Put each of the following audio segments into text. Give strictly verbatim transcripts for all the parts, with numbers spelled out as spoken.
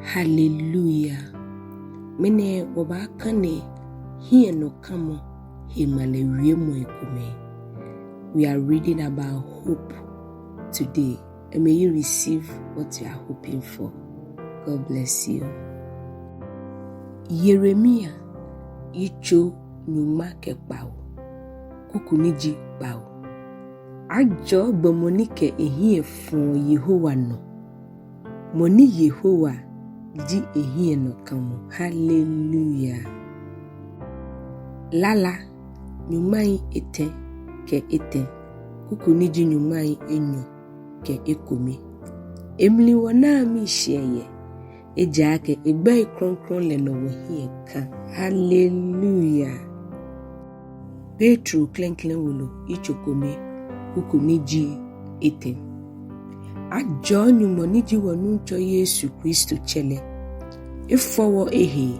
Hallelujah. Ŋmɛnɛ wɔbaakane hiɛnɔkamɔ he ŋmalɛ wiemɔi komɛi. We are reading about hope today. And may you receive what you are hoping for. God bless you. Yeremia yitso nyɔŋma kɛ kpawo, kuku ni ji kpawo. Ajɔɔ gbɔmɔ ni kɛ ehiɛ fɔɔ Yehowa nɔ, mɔ ni Yehowa ji ehiɛnɔkamɔ. Hallelujah. Lala nyɔŋmai etɛ kɛ etɛ, kuku ni ji nyɔŋmai enyɔ kɛ ekome. Emli wɔnaa miishɛɛ yɛ, ejaakɛ egbɛi krɔŋkrɔŋ lɛ nɔ wɔhiɛ ka. Hallelujah. Petro klɛŋklɛŋ wolo yitso kome, kuku ni ji etɛ. Ajɔɔ Nyɔŋmɔ ni ji wɔ Nuŋtsɔ Yesu Kristo Tsɛ lɛ. Efɔ wɔ ehee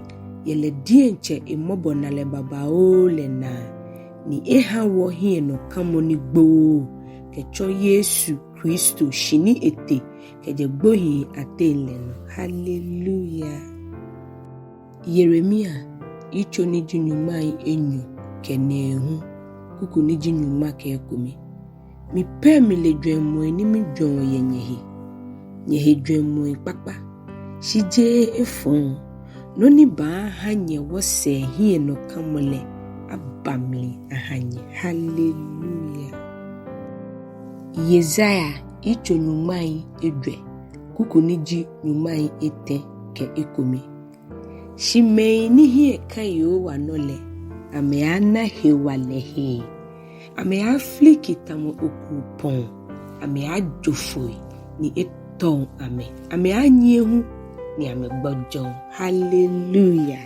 yɛ lɛ diɛŋtsɛ emɔbɔnalɛ babaoo lɛ naa, ni eha wɔ hiɛnɔkamɔ ni gbooo kɛtsɔ Yesu Kristo shi ni ete kɛjɛ gbohii ateŋ lɛ nɔ. Hallelujah. Yeremia yitso ni ji nyɔŋmai enyɔ kɛ nɛɛhu, kuku ni ji nyɔŋma kɛ ekome. Mi pɛ mile jwɛŋmɔi ni mijwɛŋɔ yɛ nyɛhe, nyɛhe jwɛŋmɔi kpakpa, shi jeee efɔŋ. Nɔ ni baaha nyɛ wɔsɛɛ hiɛnɔkamɔ lɛ aba mli aha nyɛ. Hallelujah. Yesaia yitso nyɔŋmai ejwɛ, kuku ni ji nyɔŋmai etɛ kɛ ekome. Shi mɛi ni hiɛ ka Yehowa nɔ lɛ, amɛaana hewalɛ hee. Amɛaafiliki tamɔ okropɔŋ, amɛaajo foi ni etɔŋ amɛ, amɛaanyiɛ hu ni amɛgbɔjɔŋ. Hallelujah.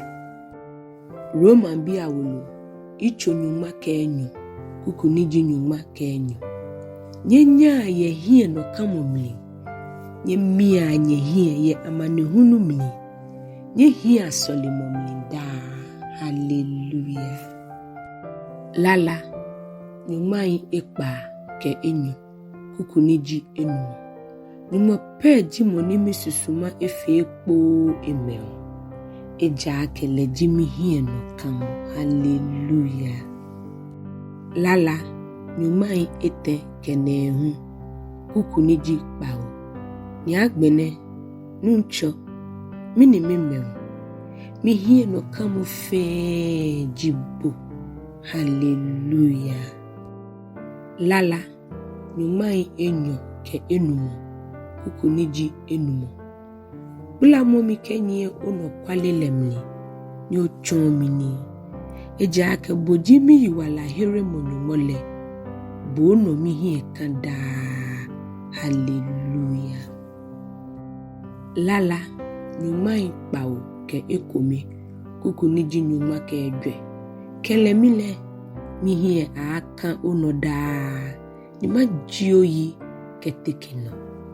Romabii awolo, yitso nyɔŋma kɛ enyɔ, kuku ni ji nyɔŋma kɛ enyɔ. Nyɛnyaa yɛ hiɛnɔkamɔ mli, nyɛmiaa nyɛhiɛ yɛ amanehulu mli, nyɛhiɛa sɔlemɔ mli daa. Hallelujah. Lala nyɔŋmai ekpaa kɛ enyɔ, kuku ni ji enumɔ. Nyɔŋmɔ pɛ ji mɔ ni misusuma efee kpoo emɛɔ, ejaakɛ lɛ ji mihiɛnɔkamɔ. Hallelujah. Lala nyɔŋmai etɛ kɛ nɛɛhu, kuku ni ji kpawo. Ni agbɛnɛ, Nuŋtsɔ, mɛni mimɛɔ? Mihiɛnɔkamɔ fɛɛ ji bo. Hallelujah. Lala nyɔŋmai enyɔ kɛ enumɔ, kuku ni ji enumɔ. Kplamɔ mi kɛnyiɛ onɔkwale lɛ mli, ni otsɔɔ mi nii. Ejaakɛ bo ji miyiwalaheremɔ Nyɔŋmɔ lɛ, bo onɔ mihiɛ ka daa. Hallelujah. Lala nyɔŋmai kpawo kɛ ekome, kuku ni ji nyɔŋma kɛ ejwɛ. Kɛlɛ mi lɛ, mihiɛ aaaka onɔ daa, ni majie oyi kɛteke nɔ.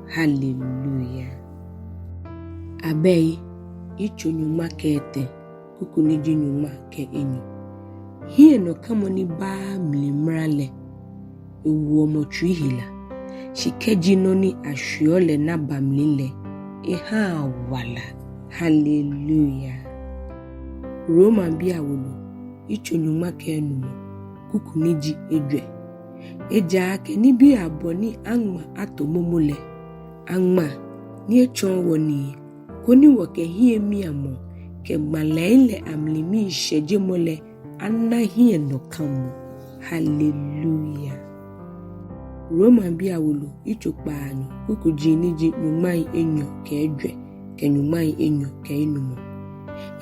Hallelujah. Abɛi yitso nyɔŋma kɛ etɛ, kuku ni ji nyɔŋma kɛ enyɔ. Hiɛnɔkamɔ ni baaa mli mra lɛ, ewoɔ mɔ tsui hela, shi kɛji nɔ ni ashweɔ lɛ na ba mli lɛ, ehaa wala. Hallelujah. Romabii awolo, yitso nyɔŋma kɛ enumɔ, kuku ni ji ejwɛ. Ejaakɛ nibii abɔ ni aŋma ato momo lɛ, aŋma ni etsɔɔ wɔ nii, koni wɔkɛ hiɛmiamɔ kɛ ŋmalɛi lɛ amli miishɛjemɔ lɛ ana hiɛnɔkamɔ. Hallelujah. Romabii awolo, yitso kpaanyɔ, kukuji ni ji nyɔŋmai enyɔ kɛ ejwɛ kɛ nyɔŋmai enyɔ kɛ enumɔ.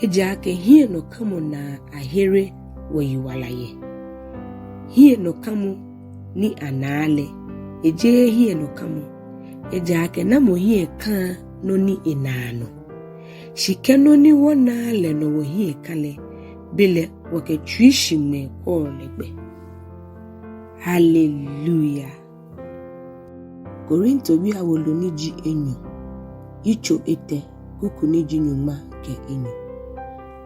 Ejaakɛ hiɛnɔkamɔ naa ahere wɔyiwala yɛ. Hiɛnɔkamɔ ni anaa lɛ, ejeee hiɛnɔkamɔ, ejaakɛ namɔ hiɛ kaa nɔ ni enaa nɔ? Shi kɛ nɔ ni wɔnaaa lɛ nɔ wɔhiɛ ka lɛ, belɛ wɔkɛ tsuishiŋmɛɛ kwɛɔ lɛ gbɛ. Hallelujah. Korintobii awolo ni ji enyɔ, yitso etɛ, kuku ni ji nyɔŋma kɛ enyɔ.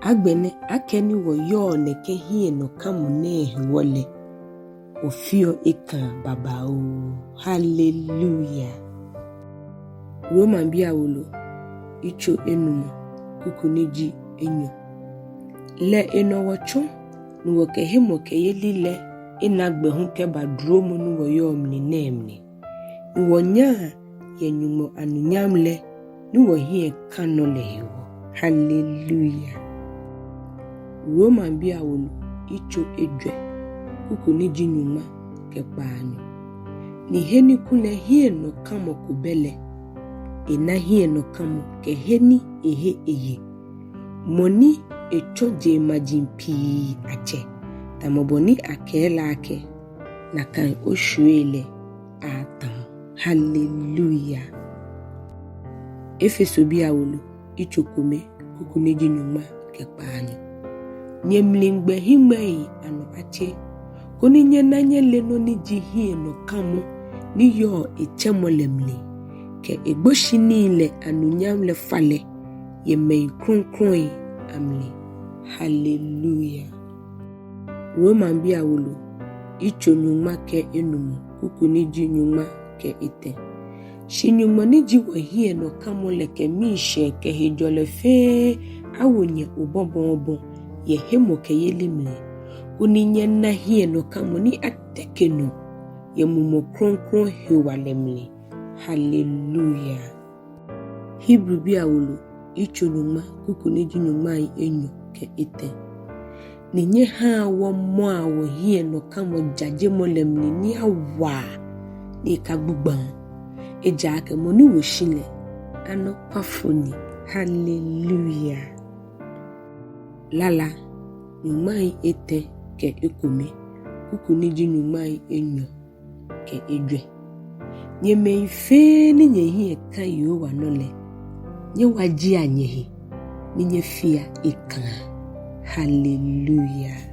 Agbɛnɛ akɛni wɔyɔɔ nɛkɛ hiɛnɔkamɔ nɛɛ hewɔ lɛ, wɔfeɔ ekaa babaoo. Hallelujah. Romabii awolo, yitso enumɔ, kuku ni ji enyɔ. Lɛ enɔ wɔtsɔ ni wɔkɛ hemɔkɛyeli lɛ ena gbɛ hu kɛba duromɔ ni wɔyɔɔ mli nɛɛ mli, ni wɔnyaa yɛ Nyɔŋmɔ anunyam lɛ ni wɔhiɛ ka nɔ lɛ hewɔ. Hallelujah. Romabii awolo, yitso ejwɛ, kuku ni ji nyɔŋma kɛ kpaanyɔ. Ni he ni kulɛ hiɛnɔkamɔ ko bɛ lɛ, ena hiɛnɔkamɔ kɛ he ni ehe eye, mɔ ni etsɔ jeŋmaji pii atsɛ, tamɔ bɔ ni akɛɛ lɛ akɛ, nakai oshwiei lɛ aaatamɔ. Hallelujah. Efesobii awolo, yitso kome, kuku ni ji nyɔŋma kɛ kpaanyɔ. Nyɛmligbɛ hiŋmɛii anɔ atse, koni nyɛna nyɛle nɔ ni ji hiɛnɔkamɔ ni yɔɔ etsɛmɔ lɛ mli, kɛ egboshinii lɛ anunyam lɛ falɛ yɛ mɛi krɔŋkrɔŋi amli. Hallelujah. Romabii awolo, yitso nyɔŋma kɛ enumɔ, kuku ni ji nyɔŋma kɛ etɛ. Shi Nyɔŋmɔ ni ji wɔhiɛnɔkamɔ lɛ kɛ miishɛɛ kɛ hejɔlɛ fɛɛ awo nyɛ obɔbɔɔbɔ yɛ hemɔkɛyeli mli, koni nyɛna hiɛnɔkamɔ ni ateke nɔ yɛ Mumɔ Krɔŋkrɔŋ hewalɛ mli. Hallelujah. Hebribii awolo, yitso nyɔŋma, kuku ni ji nyɔŋmai enyɔ kɛ etɛ. Ni nyɛhaa wɔmɔa wɔhiɛnɔkamɔ jajemɔ lɛ mli ni awa, ni ekagbugba. Ejaakɛ mɔ ni wo shi lɛ, anɔkwafo ni. Hallelujah. Lala nyɔŋmai etɛ kɛ ekome, kuku ni ji nyɔŋmai enyɔ kɛ ejwɛ. Nyɛ mɛi fɛɛ ni nyɛhiɛ ka Yehowa nɔ lɛ, nyɛwajea nyɛhe ni nyɛfea ekaa. Hallelujah.